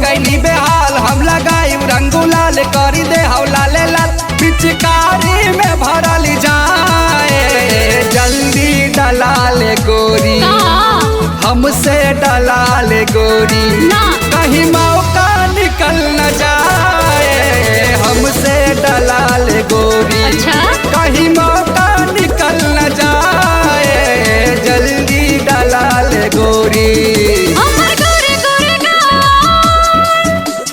गईली बेहाल। हम लगाई रंगू लाल करी दे हौ लाले लाल, पिचकारी में भरल जाए। जल्दी डलाल गोरी, का? हमसे डलाल गोरी, ना। कहीं मौका निकल न जाए। हमसे डलाल गोरी, अच्छा। कहीं मौका निकल न जाए। जल्दी डलाल गोरी। हमर गोरे गोरे गाल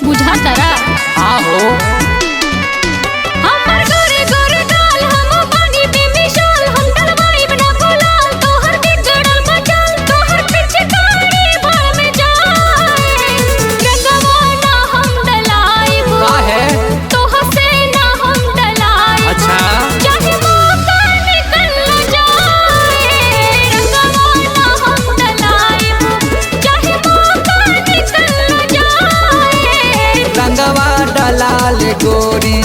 बुझा तारा। आहो। हमर गोरे गोरे गाल, हम बानी बेमिसाल, हम डलवाई बना गुलाल, तोहर बिगड़ल मचाल, तोहर पिचकारी भर में जाए। रंगवा ना हम डलाइब, काहे? तोहर से ना हम डलाइब, अच्छा। चाहे मौका निकल न जाए। रंगवा ना हम डलाइब, चाहे मौका निकल न जाए। रंगवा डलाल गोरी।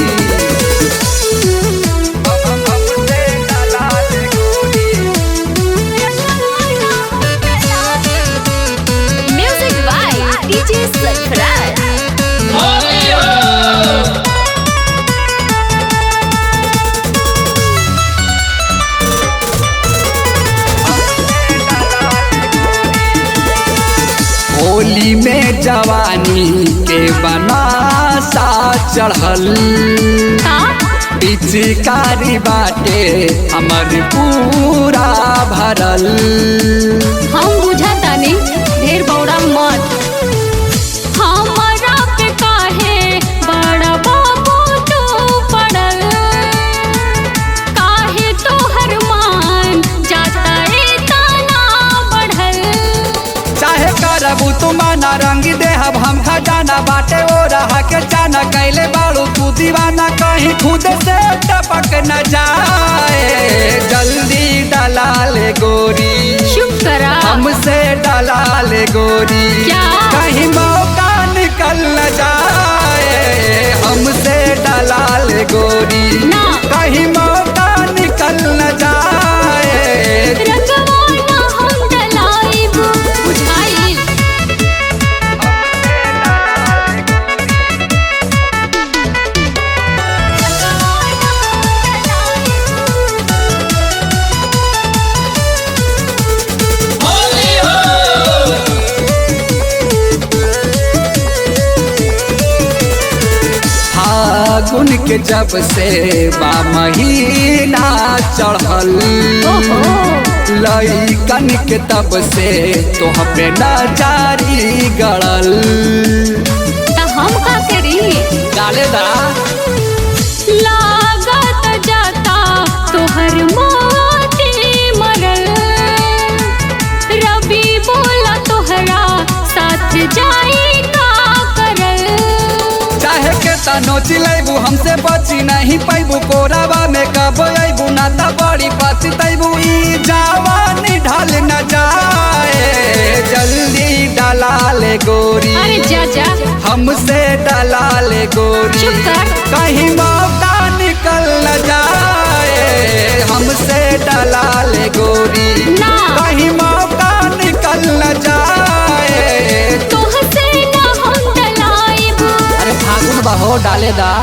हमसे डलाल गोरी। Music by DJ Sarfaraz. Holi में जवानी के बनासा चढ़ल, का? पिचकारी बाटे हमर पूरा भरल। हम बुझातानी, ढेर बौड़ा मत। हमरा पे काहे बड़ा बाबू तू पड़ल, काहे तोहर मान जाता ए ताना बढ़ल। चाहे करबू तू माना, रंग देहब हम खजाना। बाटे ओ रहा के चाना, कैले बाड़ू तू दीवाना। कहीं खुद से टपक न जाए। जल्दी डलाल गोरी, चुप करा। हमसे डलाल गोरी, क्या? कहीं मौका निकल न जाए। हमसे डलाल गोरी, ना। कहीं मौका निकल न जाए। रंगवा ना हम डलाइब, बुझाइल। फागुन के जब से बा महीना चढ़ल, ओहो। लइकन के तब से तोह पे नजारी गड़ल। त हम का करी? डाले दा। लागत जाता तोहर मोती मरल, रबी बोला तोहरा साथ जाई का करल। चाहे के तनो चिलैबू, हमसे बची नहीं पैबू। कोराबा में कब अबू ना त बड़ी पछतैबू। ई जवानी ढल न जाए। जल्दी डलाल गोरी, अरे जा जा। हमसे डलाल गोरी, चुप कर। कहीं मौका निकल न जाए। हमसे डलाल गोरी, ना। कहीं मौका निकल न जाए। तोहसे ना हम डलाइब। अरे फागुन बहो, डाले दा।